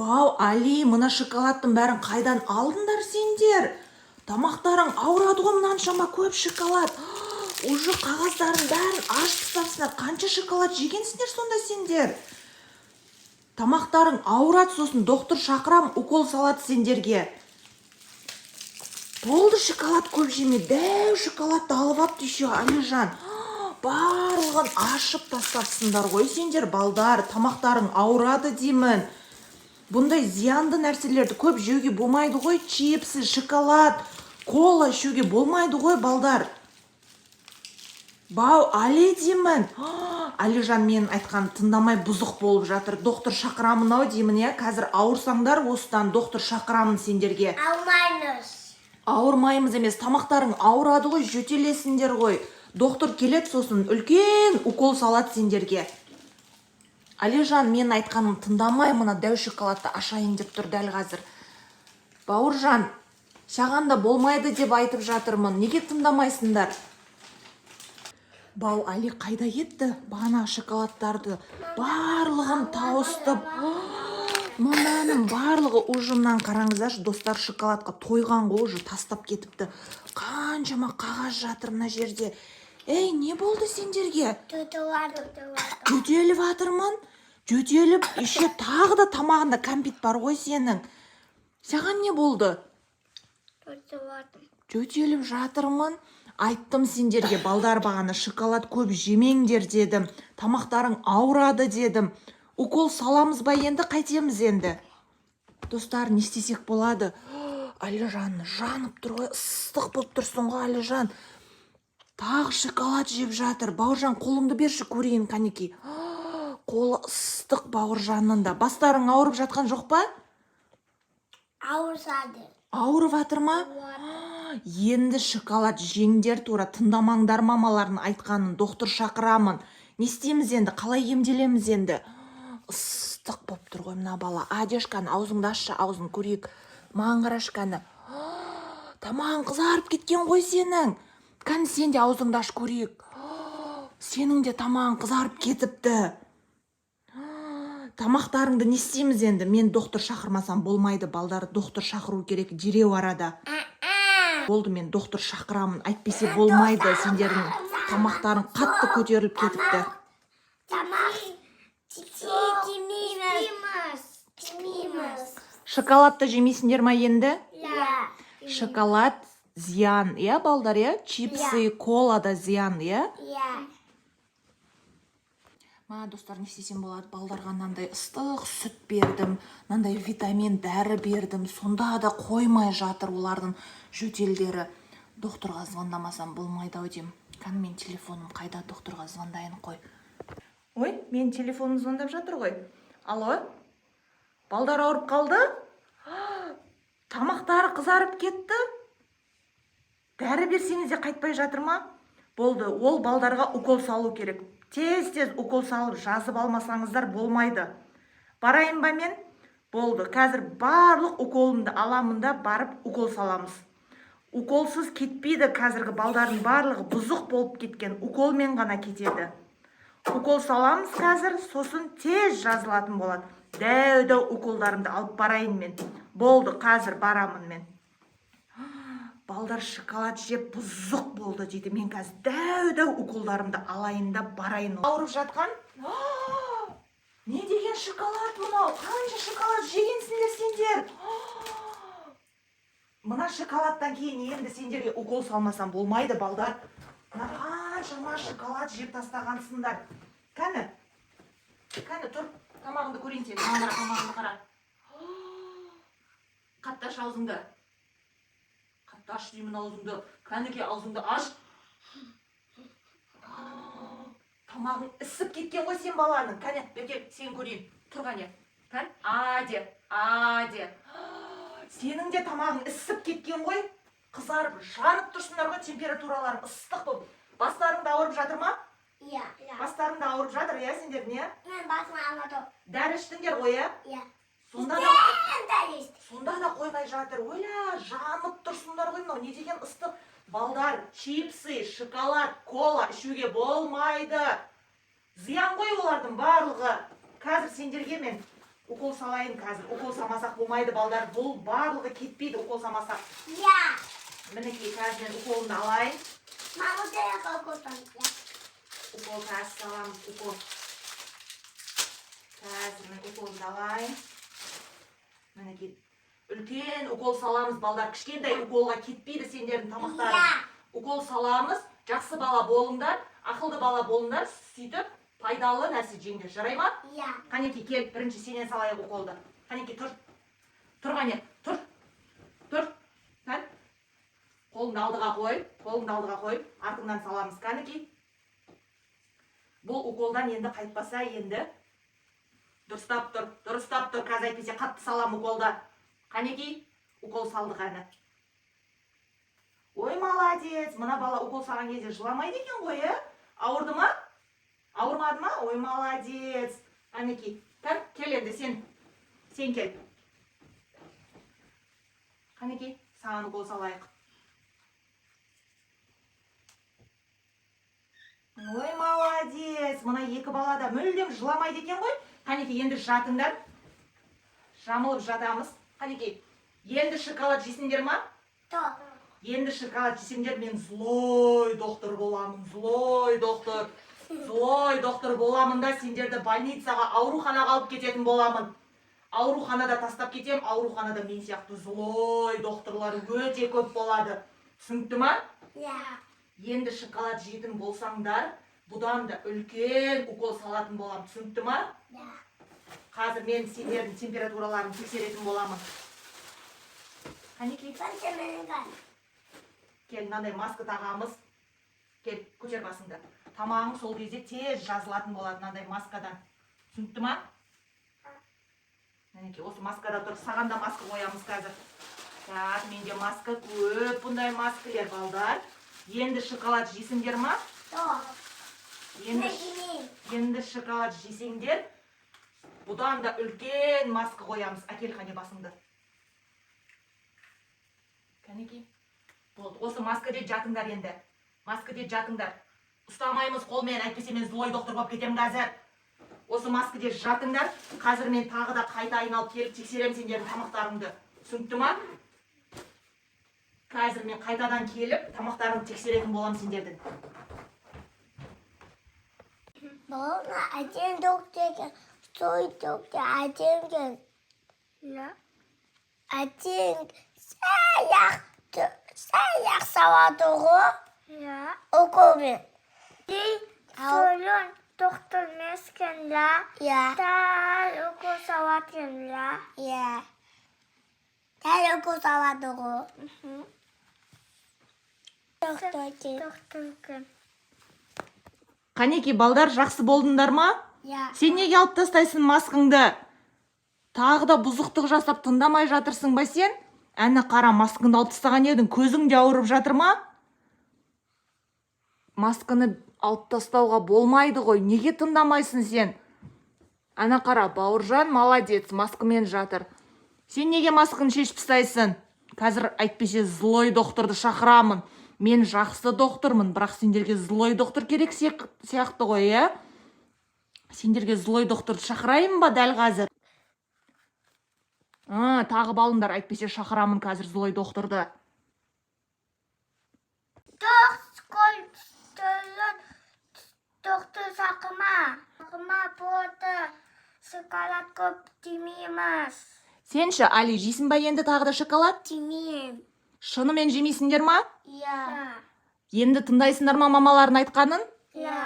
Бау, Али, мына шоколадтың бәрін қайдан алдыңдар сендер? Тамақтарың ауырады ғой, мынаншама көп шоколад. Уже қағаздарын бәрін ашып тастапсыңдар. Қанша шоколад жегенсіңдер сонда сендер? Тамақтарың ауырады, сосын доктор шақырам, укол салады сендерге. Болды, шоколад көп жеме. Дәу шоколадты алып алыпты еще Алижан. Барлығын ашып тастапсыңдар ғой сендер, балдар. Тамақтарың ауырады деймін. Бұндай зиянды нәрселерді көп жеуге болмайды ғой. Чипсы, шоколад, кола ішуге болмайды ғой, балдар. Бау, Али деймін. Алижан менің айтқанымды тыңдамай, бұзық болып жатыр. Доктор шақырамын ау деймін, иә. Қазір ауырсаңдар осыдан, доктор шақырамын сендерге. Алмаймыз. Ауырмаймыз емес, тамақтарың ауырады ғой, жөтелесіңдер ғой. Доктор келеді, сосын үлкен укол салады сендерге. Алижан менің айтқанымды тыңдамай, мына дәу шоколадты ашайын деп тұр дәл қазір. Бауыржан, саған да болмайды деп айтып жатырмын, неге тыңдамайсыңдар? Бау, Али қайда кетті? Бағана шоколадтарды барлығын тауыстып, мынаның барлығы уже, мынаны қараңыздаршы, достар, шоколадқа тойған ғой, уже тастап кетіпті. Қаншама қағаз жатыр мына жерде. Ей, не болды сендерге? Жөтеліп жатырмын. Жөтеліп, еще тағы да тамағында кәмпит бар ғой сенің. Саған не болды? Жөтеліп жатырмын. Айттым сендерге, балдар, бағана шоколад көп жемеңдер дедім, тамақтарың ауырады дедім. Укол саламыз ба енді, қайтеміз енді, достар? Не істесек болады? Алижан жанып тұр ғой, ыстық болып тұрсың ғой, Алижан. Тағы шоколад жеп жатыр. Бауыржан, қолыңды берші, көрейін, қанекей. Қолы ыстық Бауыржанның да. Бастарың ауырып жатқан жоқ па? Ауырсады. Ауырып жатыр ма? Енді шоколад жеңдер, тура тыңдамаңдар мамалардың айтқанын. Доктор шақырамын. Не істейміз енді, қалай емделеміз енді? Ыстық болып тұр ғой мына бала. Одежканы, аузыңды ашшы, аузын көрейік. Маған қарашы, кәні. Тамағың қызарып кеткен ғой сенің. Кәні, сен де аузыңды аш, көрейік. Сенің де тамағың қызарып кетіпті. Тамақтарыңды не істейміз енді? Мен доктор шақырмасам болмайды, балдар. Доктор шақыру керек дереу арада. Болды, мен доктор шақырамын, әйтпесе болмайды. Сендердің тамақтарың қатты көтеріліп кетіпті. Тамақ жемейміз. Жемейміз. Шоколадты жемейсіңдер ма енді? Иә. Шоколад зиян, иә, балдар, иә? Чипсы, кола да зиян, иә? Иә. Ма, достар, не істесем болады? Балдарға мынандай ыстық сүт бердім, мынандай витамин дәрі бердім, сонда да қоймай жатыр олардың жөтелдері. Докторға звондамасам болмайды ау деймін. Кәні, менің телефоным қайда? Докторға звондайын қой. Ой, менің телефоным звондап жатыр ғой. Алло, балдар ауырып қалды, тамақтары қызарып кетті, дәрі берсеңіз де қайтпай жатыр ма? Болды, ол балдарға укол салу керек. Тез тез укол салып, жазып алмасаңыздар болмайды. Барайын ба мен? Болды, қазір барлық уколымды аламын да, барып укол саламыз. Уколсыз кетпейді. Қазіргі балдардың барлығы бұзық болып кеткен, уколмен ғана кетеді. Укол саламыз қазір, сосын тез жазылатын болады. Дәу дәу уколдарымды алып барайын мен. Болды, қазір барамын мен. Балдар шоколад жеп бұзық болды дейді. Мен қазір дәу дәу уколдарымды алайын да, барайын. Ауырып жатқан. Не деген шоколад мынау? Қанша шоколад жегенсіңдер сендер? Мына шоколадтан кейін енді сендерге укол салмасам болмайды, балдар. Мына қаншама шоколад жеп тастағансыңдар. Кәні, кәні, тұр, тамағыңды көрейін сен. Маған қара, тамағыңды қара. Қатты аш аузыңды, қатты аш деймін аузыңды. Кәнекей, аузыңды аш. Тамағың ісіп кеткен ғой сен баланың. Кәне, бері кел, сен, көрейін. Тұр, кәне, кән, а де, а де. Сенің де тамағың ісіп кеткен ғой, қызарып жанып тұрсыңдар ғой, температураларың ыстық болып. Бастарың да ауырып жатыр ма? Иә. Бастарың да ауырып жатыр, иә, сендердің, иә? Мен басым ауырды. Дәрі іштіңдер ғой, иә? Иә. Сонда да Дәрі іштім. Сонда да қоймай жатыр. Ойла, жанып тұрсыңдар ғой. Мынау не деген ыстық, балдар? Чипсы, шоколад, кола ішуге болмайды, зиян ғой олардың барлығы. Қазір сендерге мен Укол салайын қазір. Укол салмасақ болмайды, балдар. Бұл барлығы кетпейді укол салмасақ. Иә. Мінекей, қазір мен уколымды алайын. Мама, да укол. Укол қазір саламыз, укол. Қазір мен уколымды алайын. Мінекей, үлкен укол саламыз, балдар. Кішкентай уколға кетпейді сендердің тамақтарың. Иә. Укол саламыз. Жақсы бала болыңдар, ақылды бала болыңдар, сөйтіп пайдалы нәрсе жеңдер, жарай ма? Иә. Қанекей, кел, бірінші сенен салайық уколды. Қанекей, тұр. Тұр, қане, тұр. Тұр. Кән. Қолыңды алдыға қой, қолыңды алдыға қой. Артыңнан саламыз, қанекей. Бұл уколдан енді қайтпаса енді дұрыстап тұр, дұрыстап тұр. Қазір әйтпесе қатты салам уколды. Қанекей, укол салдық әні. Ой, молодец. Мына бала укол салған кезде жыламайды екен ғой, иә? Ауырды ма? Ауырмады ма? Ой, молодец. Қанекей, кән, кел енді сен. Сен кел. Қанекей, саған укол салайық. Ой, молодец. Мына екі бала да мүлдем жыламайды екен ғой. Қанекей, енді жатыңдар. Жамылып жатамыз. Қанекей, енді шоколад жейсіңдер ма? Жоқ. Енді шоколад жесеңдер, мен злой доктор боламын, злой доктор. Злой доктор боламын да, сендерді больницаға, ауруханаға алып кететін боламын. Ауруханада тастап кетем, ауруханада мен сияқты злой докторлар өте көп болады. Түсінікті ма? Иә. Енді шоколад жейтін болсаңдар, бұдан да үлкен укол салатын боламын. Түсінікті ма? Иә. Қазір мен сендердің температураларын тексеретін боламын. Қанекей, Бірінші менікі. кел, мынандай маска тағамыз. Кел, көтер басыңды. Тамағың сол кезде тез жазылатын болады мынандай маскадан. Түсінікті ма? Мінекей, осы маскада тұр. Саған да маска қоямыз қазір. Так, менде маска көп, бұндай маскалер, балдар. Енді шоколад жейсіңдер ма? Жоқ. Енді, Мен жемеймін. енді шоколад жесеңдер, бұдан да үлкен маска қоямыз. Әкел, қане, басыңды. Кәнекей. Болды. Осы маскаде жатыңдар енді. Маскаде жатыңдар. Ұстамаймыз қолмен, әйтпесе мен злой доктор болып кетемін қазір. Осы маскаде жатыңдар. Қазір мен тағы да қайта айналып келіп тексеремін сендердің тамақтарыңды. Түсінікті ма? Қазір мен қайтадан келіп тамақтарыңды тексеретін боламын сендердің. Бұл әдемі доктор екен. Злой доктор әдемі екен. Иә. Әдемі саяқ салады ғой. Иә. Уколмен. Солон доктор емес екен ла. Иә. Дәл укол салады екен ла. Иә. Дәл укол салады ғой. Доктор екен. Доктор екен. Қанекей, балдар, жақсы болдыңдар ма? Иә. Сен неге алып тастайсың маскаңды? Тағы да бұзықтық жасап тыңдамай жатырсың ба сен? Әні қара, маскаңды алып тастаған едің, көзің де ауырып жатыр ма? Масканы алып тастауға болмайды ғой. Неге тыңдамайсың сен? Ана қара, Бауыржан молодец, маскамен жатыр. Сен неге масканы шешіп тастайсың? Қазір әйтпесе злой докторды шақырамын. Мен жақсы доктормын, бірақ сендерге злой доктор керек сияқты ғой, иә? Сендерге злой докторды шақырайын ба дәл қазір? А, тағып алыңдар, әйтпесе шақырамын қазір злой докторды. Доктор доктор шақырма. Шақырма болды. Шоколад көп жемейміз. Сен ше, Али, жейсің ба енді тағы да шоколад? Жемеймін. Шынымен жемейсіңдер ма? Иә. Енді тыңдайсыңдар ма мамалардың айтқанын? Иә.